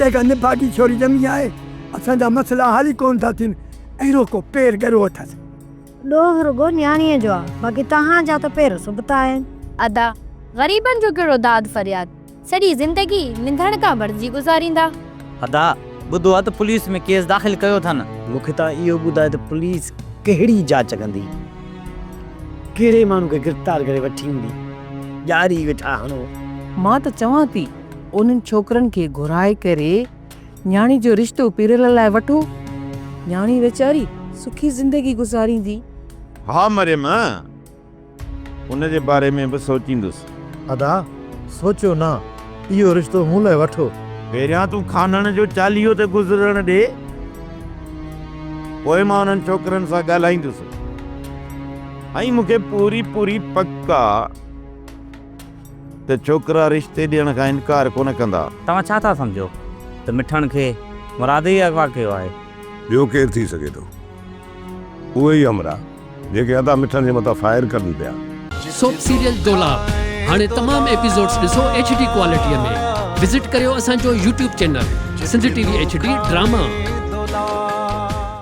هتي ڪا نڀاڳي ڇوري ڄمي آهي، اسان جا مسئلا حل ئي ڪونه ٿا ٿين، اهڙو ڪو پير ڳرو اٿس. ڏوهه رڳو نياڻيء جو آ، باقي توهان جا ته پير سبتا آهن. ادا، غريبن جو ڪهڙو داد فرياد، سڄي زندگي ننڌڻڪا بڻجي گذاريندا. ادا، ٻڌو آ ته پوليس ۾ ڪيس داخل ڪيو اٿن. مون کي توهان اهو ٻڌايو ته پوليس ڪهڙي جاچ ڪندي؟ ڪهڙي ماڻهو کي گرفتار ڪري وٺي ايندي؟ ڄاري ويٺا هڻو. مان ته چوان ٿي انهن ڇوڪرن کي گهرائي ڪري نياڻي جو رشتو پيرل لاء وٺو. نياڻي ويچاري سکي زندگي گذاريندي. ها مريم، ان جي باري ۾ به سوچيندس. ادا، سوچيو نه، اهو رشتو مون لاء وٺو. پهريان تون خانڻ جو چاليهو ته گذرڻ ڏي، پوء مان انهن ڇوڪرن سان ڳالهائيندس ۽ مون کي پوري پوري پڪ آ ته ڇوڪرا رشتي ڏيڻ کان انڪار ڪونه ڪندا. توهان ڇا ٿا سمجهو ته مٺڻ کي مراد ئي اغوا ڪيو آهي؟ ٻيو ڪير ٿي سگهي ٿو؟ اهي ئي همراهه جيڪي ادا مٺڻ جي مٿان فائر ڪن پيا. سوپ سيريل دولاب هاڻي تمام ايپيسوڊز ڏسو ايڇ ڊي ڪوالٽي ۾ وزٽ ڪريو اسان جو YouTube channel Sindh T V H D drama.